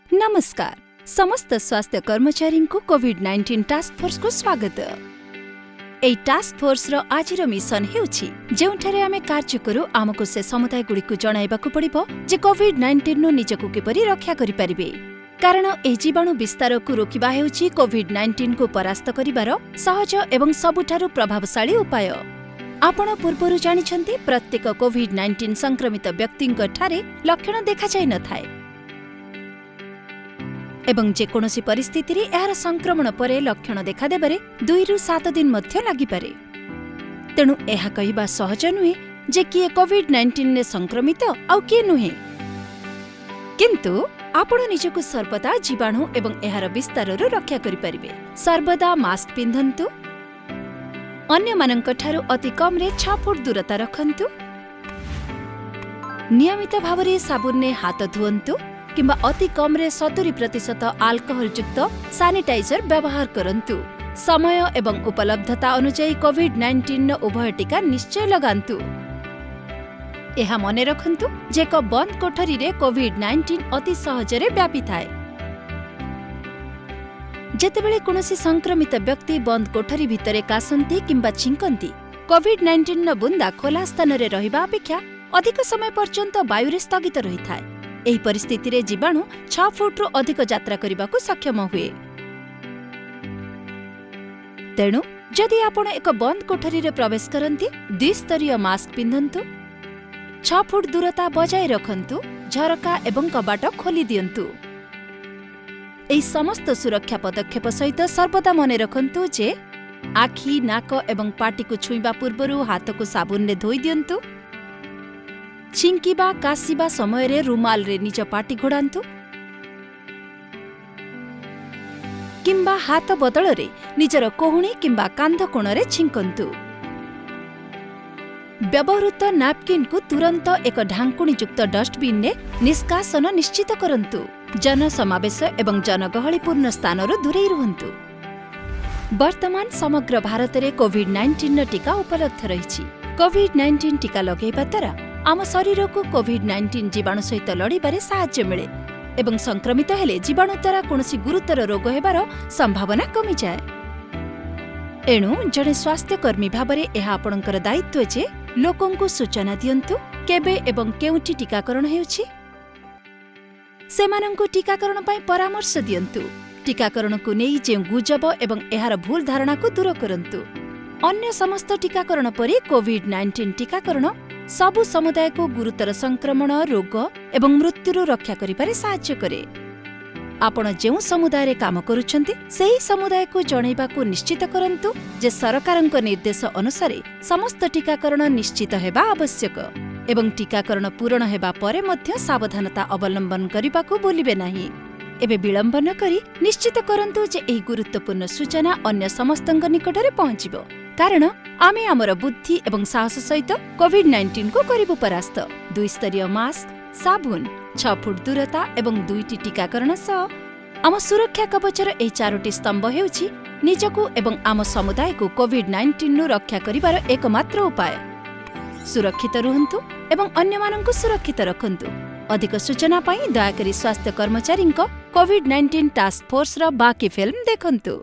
ନମସ୍କାର, ସମସ୍ତ ସ୍ୱାସ୍ଥ୍ୟ କର୍ମଚାରୀଙ୍କୁ କୋଭିଡ-19 ଟାସ୍କ ଫୋର୍ସକୁ ସ୍ୱାଗତ। ଏହି ଟାସ୍କ ଫୋର୍ସର ଆଜିର ମିଶନ ହେଉଛି, ଯେଉଁଠାରେ ଆମେ କାର୍ଯ୍ୟ କରୁ, ଆମକୁ ସେ ସମୁଦାୟଗୁଡ଼ିକୁ ଜଣାଇବାକୁ ପଡ଼ିବ ଯେ କୋଭିଡ-19ରୁ ନିଜକୁ କିପରି ରକ୍ଷା କରିପାରିବେ। କାରଣ ଏହି ଜୀବାଣୁ ବିସ୍ତାରକୁ ରୋକିବା ହେଉଛି କୋଭିଡ-19କୁ ପରାସ୍ତ କରିବାର ସହଜ ଏବଂ ସବୁଠାରୁ ପ୍ରଭାବଶାଳୀ ଉପାୟ। ଆପଣ ପୂର୍ବରୁ ଜାଣିଛନ୍ତି, ପ୍ରତ୍ୟେକ କୋଭିଡ-19 ସଂକ୍ରମିତ ବ୍ୟକ୍ତିଙ୍କଠାରେ ଲକ୍ଷଣ ଦେଖାଯାଇନଥାଏ ଏବଂ ଯେକୌଣସି ପରିସ୍ଥିତିରେ ଏହାର ସଂକ୍ରମଣ ପରେ ଲକ୍ଷଣ ଦେଖାଦେବାରେ 2ରୁ 7 ଦିନ ମଧ୍ୟ ଲାଗିପାରେ। ତେଣୁ ଏହା କହିବା ସହଜ ନୁହେଁ ଯେ କିଏ କୋଭିଡ-19ରେ ସଂକ୍ରମିତ ଆଉ କିଏ ନୁହେଁ। କିନ୍ତୁ ଆପଣ ନିଜକୁ ସର୍ବଦା ଜୀବାଣୁ ଏବଂ ଏହାର ବିସ୍ତାରରୁ ରକ୍ଷା କରିପାରିବେ। ସର୍ବଦା ମାସ୍କ ପିନ୍ଧନ୍ତୁ। ଅନ୍ୟମାନଙ୍କଠାରୁ ଅତି କମ୍ରେ 6 ଫୁଟ ଦୂରତା ରଖନ୍ତୁ। ନିୟମିତ ଭାବରେ ସାବୁନରେ ହାତ ଧୁଅନ୍ତୁ କିମ୍ବା ଅତି କମ୍ରେ 70% ଆଲକୋହଲଯୁକ୍ତ ସାନିଟାଇଜର ବ୍ୟବହାର କରନ୍ତୁ। ସମୟ ଏବଂ ଉପଲବ୍ଧତା ଅନୁଯାୟୀ କୋଭିଡ-19ର ଉଭୟ ଟିକା ନିଶ୍ଚୟ ଲଗାନ୍ତୁ। ଏହା ମନେ ରଖନ୍ତୁ ଯେ ଏକ ବନ୍ଦ କୋଠରୀରେ କୋଭିଡ-19 ଅତି ସହଜରେ ବ୍ୟାପିଥାଏ। ଯେତେବେଳେ କୌଣସି ସଂକ୍ରମିତ ବ୍ୟକ୍ତି ବନ୍ଦ କୋଠରୀ ଭିତରେ କାଶନ୍ତି କିମ୍ବା ଛିଙ୍କନ୍ତି, କୋଭିଡ-19ର ବୁନ୍ଦା ଖୋଲା ସ୍ଥାନରେ ରହିବା ଅପେକ୍ଷା ଅଧିକ ସମୟ ପର୍ଯ୍ୟନ୍ତ ବାୟୁରେ ସ୍ଥଗିତ ରହିଥାଏ। ଏହି ପରିସ୍ଥିତିରେ ଜୀବାଣୁ 6 ଫୁଟରୁ ଅଧିକ ଯାତ୍ରା କରିବାକୁ ସକ୍ଷମ ହୁଏ। ତେଣୁ ଯଦି ଆପଣ ଏକ ବନ୍ଦ କୋଠରୀରେ ପ୍ରବେଶ କରନ୍ତି, ଦ୍ୱିସ୍ତରୀୟ ମାସ୍କ ପିନ୍ଧନ୍ତୁ, 6 ଫୁଟ ଦୂରତା ବଜାୟ ରଖନ୍ତୁ, ଝରକା ଏବଂ କବାଟ ଖୋଲି ଦିଅନ୍ତୁ। ଏହି ସମସ୍ତ ସୁରକ୍ଷା ପଦକ୍ଷେପ ସହିତ ସର୍ବଦା ମନେ ରଖନ୍ତୁ ଯେ ଆଖି, ନାକ ଏବଂ ପାଟିକୁ ଛୁଇଁବା ପୂର୍ବରୁ ହାତକୁ ସାବୁନରେ ଧୋଇ ଦିଅନ୍ତୁ। ଛିଙ୍କିବା, କାଶିବା ସମୟରେ ରୁମାଲରେ ନିଜ ପାଟି ଘୋଡ଼ାନ୍ତୁ କିମ୍ବା ହାତ ବଦଳରେ ନିଜର କହୁଣୀ କିମ୍ବା କାନ୍ଧ କୋଣରେ ଛିଙ୍କନ୍ତୁ। ବ୍ୟବହୃତ ନାପକିନ୍କୁ ତୁରନ୍ତ ଏକ ଢାଙ୍କୁଣୀଯୁକ୍ତ ଡଷ୍ଟବିନ୍ରେ ନିଷ୍କାସନ ନିଶ୍ଚିତ କରନ୍ତୁ। ଜନସମାବେଶ ଏବଂ ଜନଗହଳିପୂର୍ଣ୍ଣ ସ୍ଥାନରୁ ଦୂରେଇ ରୁହନ୍ତୁ। ବର୍ତ୍ତମାନ ସମଗ୍ର ଭାରତରେ କୋଭିଡ-19ର ଟିକା ଉପଲବ୍ଧ ରହିଛି। କୋଭିଡ-19 ଟିକା ଲଗାଇବା ଦ୍ୱାରା ଆମ ଶରୀରକୁ କୋଭିଡ-19 ଜୀବାଣୁ ସହିତ ଲଢ଼ିବାରେ ସାହାଯ୍ୟ ମିଳେ ଏବଂ ସଂକ୍ରମିତ ହେଲେ ଜୀବାଣୁ ଦ୍ୱାରା କୌଣସି ଗୁରୁତର ରୋଗ ହେବାର ସମ୍ଭାବନା କମିଯାଏ। ଏଣୁ ଜଣେ ସ୍ୱାସ୍ଥ୍ୟକର୍ମୀ ଭାବରେ ଏହା ଆପଣଙ୍କର ଦାୟିତ୍ୱ ଯେ ଲୋକଙ୍କୁ ସୂଚନା ଦିଅନ୍ତୁ କେବେ ଏବଂ କେଉଁଠି ଟିକାକରଣ ହେଉଛି। ସେମାନଙ୍କୁ ଟିକାକରଣ ପାଇଁ ପରାମର୍ଶ ଦିଅନ୍ତୁ। ଟିକାକରଣକୁ ନେଇ ଯେଉଁ ଗୁଜବ ଏବଂ ଏହାର ଭୁଲ ଧାରଣାକୁ ଦୂର କରନ୍ତୁ। ଅନ୍ୟ ସମସ୍ତ ଟିକାକରଣ ପରି କୋଭିଡ-19 ଟିକାକରଣ ସବୁ ସମୁଦାୟକୁ ଗୁରୁତର ସଂକ୍ରମଣ, ରୋଗ ଏବଂ ମୃତ୍ୟୁରୁ ରକ୍ଷା କରିବାରେ ସାହାଯ୍ୟ କରେ। ଆପଣ ଯେଉଁ ସମୁଦାୟରେ କାମ କରୁଛନ୍ତି, ସେହି ସମୁଦାୟକୁ ଜଣାଇବାକୁ ନିଶ୍ଚିତ କରନ୍ତୁ ଯେ ସରକାରଙ୍କ ନିର୍ଦ୍ଦେଶ ଅନୁସାରେ ସମସ୍ତ ଟିକାକରଣ ନିଶ୍ଚିତ ହେବା ଆବଶ୍ୟକ ଏବଂ ଟିକାକରଣ ପୂରଣ ହେବା ପରେ ମଧ୍ୟ ସାବଧାନତା ଅବଲମ୍ବନ କରିବାକୁ ଭୁଲିବେ ନାହିଁ। ଏବେ ବିଳମ୍ବ ନ କରି ନିଶ୍ଚିତ କରନ୍ତୁ ଯେ ଏହି ଗୁରୁତ୍ୱପୂର୍ଣ୍ଣ ସୂଚନା ଅନ୍ୟ ସମସ୍ତଙ୍କ ନିକଟରେ ପହଞ୍ଚିବ, କାରଣ ଆମେ ଆମର ବୁଦ୍ଧି ଏବଂ ସାହସ ସହିତ କୋଭିଡ-19କୁ କରିବୁ ପରାସ୍ତ। ଦ୍ୱିସ୍ତରୀୟ ମାସ୍କ, ସାବୁନ, 6 ଫୁଟ ଦୂରତା ଏବଂ ଦୁଇଟି ଟିକାକରଣ ସହ ଆମ ସୁରକ୍ଷା କବଚର ଏହି ଚାରୋଟି ସ୍ତମ୍ଭ ହେଉଛି ନିଜକୁ ଏବଂ ଆମ ସମୁଦାୟକୁ କୋଭିଡ-19ରୁ ରକ୍ଷା କରିବାର ଏକମାତ୍ର ଉପାୟ। ସୁରକ୍ଷିତ ରୁହନ୍ତୁ ଏବଂ ଅନ୍ୟମାନଙ୍କୁ ସୁରକ୍ଷିତ ରଖନ୍ତୁ। ଅଧିକ ସୂଚନା ପାଇଁ ଦୟାକରି ସ୍ୱାସ୍ଥ୍ୟ କର୍ମଚାରୀଙ୍କ କୋଭିଡ-19 ଟାସ୍କ ଫୋର୍ସର ବାକି ଫିଲ୍ମ ଦେଖନ୍ତୁ।